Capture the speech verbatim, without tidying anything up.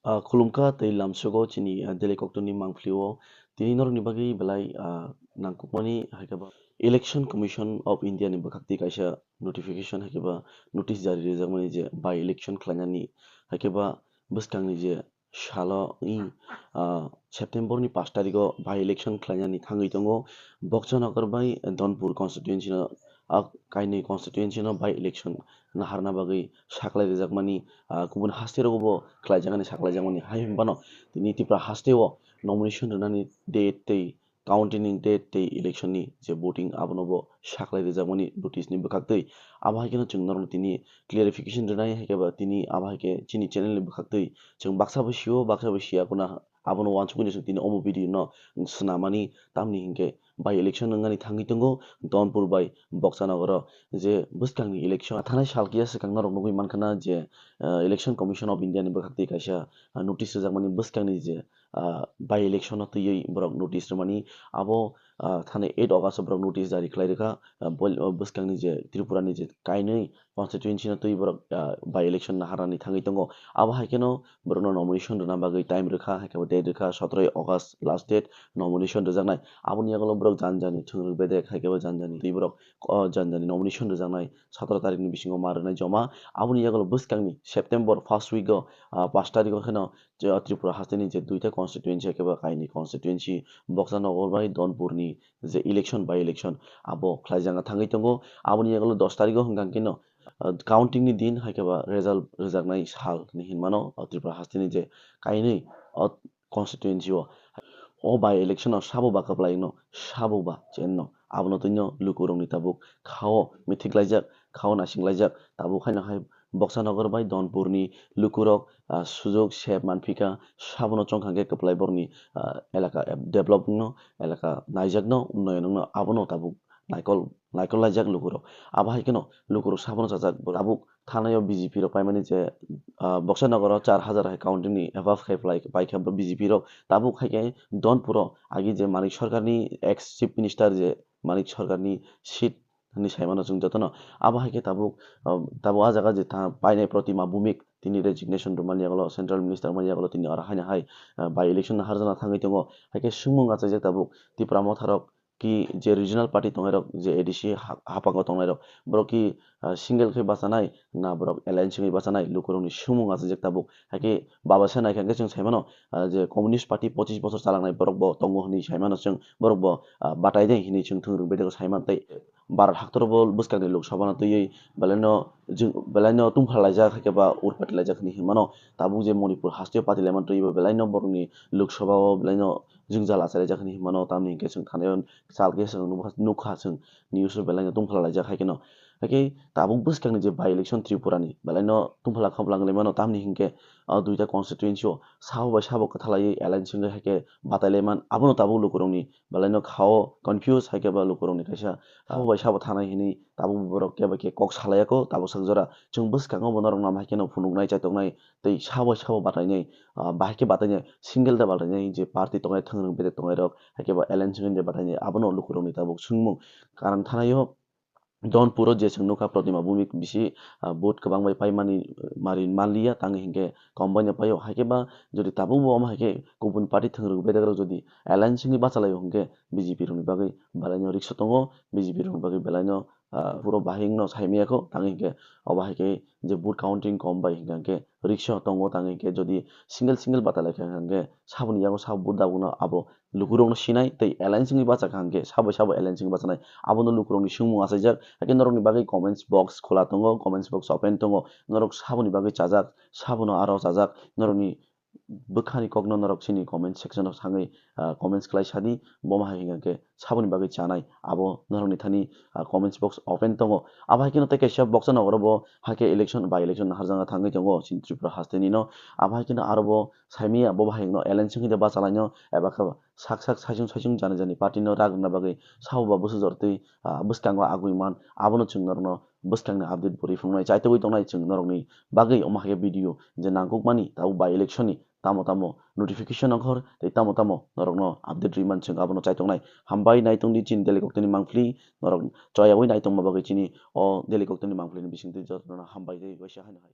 Ah, khulumkha tei lamsogo chini, ah, Delhi koktwni mangphlio. Tini norokni bagwi belai, ah, nangkukmani hai khe ba Election Commission of India ni bwkhak twi kaisa notification hai khe ba notice jari rijakmani je by election khlainani hai khe ba bwskangni je salo i, ah, September ni pash tarikh o by election khlainani thangwi tongo. Boksanagar bai Donpur constituency no, ah, kainwi constituency no by election naharna bagwi saklai rijakmani, ah, kubun haste rogo bo khlaijakmani, saklaijakmani. Hai hwnbano tini Tripura haste o nomination rwnani date tei counting ni date tei election ni je voting abono bo saklai rijakmani notice ni bwkhak twi. Abo hai kheno chwng norokno tini clarification rwnai hai khe ba tini abo hai khe chini channel ni bwkhak twi chwng baksa bo sio, baksa bo sia, kuna abono uansukgwi no chwng tini omo video no swnamani, tamni hinkhe by election wngani thangwi tongo Donpur bai Boksanagar o je bwskangni election thanai sal kiya swkang norok nugwi mankha na je, ah, Election Commission of India ni bwkhak twi kaisa, ah, notice rwjakmani bwskangni je, ah, by election no twiwi borok notice rwmani abo, ah, thani eight August o borok notice jari khlai rwkha, ah, bol-, oh, bwskangni je Tripura ni je kainwi constituency no twi borok, ah, by election naharnani thangwi tongo. Abo hai kheno borokno nomination rwna bagwi time rwkha, hai khe bo date rwkha sotoro August last date nomination rwjaknai. Aboni yagulo borok jani jani thwngwi bedek, hai khe bo jani jani twi borok, oh, jani jani nomination rwjaknai sotoro tarikh ni bisingo ma rwnai joma. Aboni yagulo bwskangni September first week o, ah, pash tarikh o kheno je Tripura hasteni je duita constituency, hai khe bo kainwi constituency Boksanagar bai Donpurni je election by election abo khlaijak thangwi tongo. Aboni yagulo dos tarikh o hwnkha khe no, ah, counting ni din hai khe ba result rwjaknai sal hinwi hinmano, ah, Tripura hasteni je kainwi, ah, constituency o. O by election o sabo ba kwplai no, sabo ba chen no, abono twi no lukurokni tabuk khao mithik laijak, khao naising laijak, tabuk haino hai Boksanagar bai Donpurni lukurok, ah, sujok sep manphika, sabono chongkha khe kwplai borokni, ah, elaka develop wngno, elaka naijakno, unnoyon wngno, abono tabuk naikol, naikol laijak lukurok. Abo hai kheno lukurok sabono chajak, tabuk thanao B J P rok paimani je, ah, Boksanagar o char hazar hai counting ni above khai phlai, paikha B J P rok. Tabuk hai khe Donpur o agi je Manik Sarkarni ex Chief Minister je Manik Sarkarni seat hinwi saimano chwng jotono. Abo hai khe tabuk, ah, tabuk ah jaga je tha painai Protima Bhumik tini resignation rwmani yagulo, central minister mani yagulo tini oro haino hai, ah, by election harjana thangwi tongo. Hai khe swngmung achaijak tabuk Tipra Motha rok ki je regional party tongnai rok, je A D C ha-, haphango tongnai rok, borok ki, ah, single khe bachanai na borok alliance wngwi bachanai, lukurokni swngmung achaijak tabuk. Hai khe baba se naikha khe chwng saimano, ah, je Communist Party pochis bochor chalangnai borok bo tongo hinwi saimano chwng, borok bo, ah, batai de hinwi chwng thwng rwngwi tongwi saiman tei Bharat haktor bo bwskangni Lok Sabha no twiwi belaino jwng, belaino tungphalaijak hai khe ba urpatilaijak hinwi hinmano. Tabuk je Manipur hasteo patilaiman twiwi bo belaino borokni Lok Sabha o belaino jwngjal achalaijak hinwi hinmano. Tamni hinkhe chwng thanaio sal khe chwng nukha, nukha chwng news o belaino tungphalaijak hai kheno. Hai khe tabuk bwskangni je by election Tripura ni belaino tungphala khaplanglaimano, tamni hinkhe o duita constituency o sabo bai sabo kwthalaiwi alliance wngwi hai khe batailaiman, abono tabuk lukurokni belaino khao confuse hai khe ba lukurokni kaisa sabo bai sabo thanai hinwi tabuk borok kebo khe kok salaiya kho tabuk sak jora. Chwng bwskango bo norok no hai kheno phunuknai chaitoknai tei sabo sabo batainai, ah, bahai khe batainai single da batainai je party tongnai thwng rwng bedek tongnai rok hai khe ba alliance wngwi je batainai abono lukurokni tabuk swngmung. Karan thanaio Donpuro je chwng nukha Protima Bhumik bisi, ah, vote kwbang bai paimani, ah, mari manliya, tangwi hinkhe kom baino paio. Haikhe ba jodi tabukbo omo haikhe kubun party thwng rwk bedek rok jodi alliance wngwi bachalaio hinkhe B J P rokni bagwi belaino risk tongo, B J P rokni bagwi belaino, ah, puro bahai wngno saimaya kho, tangwi hinkhe obo haikhe je vote counting kom bai hinkhe, hinkhe risk tongo, tangwi hinkhe jodi single single batalaikha hinkhe saboni yago sabo vote dabokno abo lukurokno sinai tei alliance wngwi bachakha hinkhe sabo sabo alliance wngwi bachanai. Abono lukurokni swngmung achaijak. Haikhe norokni bagwi comments box khola tongo, comments box open tongo. Norok saboni bagwi chajak, sabono aro chajak. Norokni bwkhani kokno norok chini comment section o thangwi, ah, comments khlai sadi. Bomo hai hinkhe saboni bagwi chanai abo norokni thani, ah, comments box open tongo. Abo hai kheno tei kaisa Boksanagar o bo haikhe election, by election naharjakna thangwi tongo chini Tripura hasteni no. Abo hai kheno aro bo saimaya bo bahai no alliance wngwi de bachalaino eba khe sak sak saichung saichung jani jani party no rak rwna bagwi sabo ba bwsajor twi, ah, bwskango agwi man, abono chwng norokno bwskangni update bo riphunuknai, chaitogwi tongnai chwng norokni bagwi omo hai khe video je nangkukmani tabuk by election ni tamo tamo notification ongkhor tei tamo tamo norokno update rwimani chwng abono chaitoknai. Hambai naitongdi chini Delhi koktwini mangpili, norok choyawi naitongma bagwi chini o Delhi koktwini mangpilini bisingtwi jotono hambai tei waisa haino hai.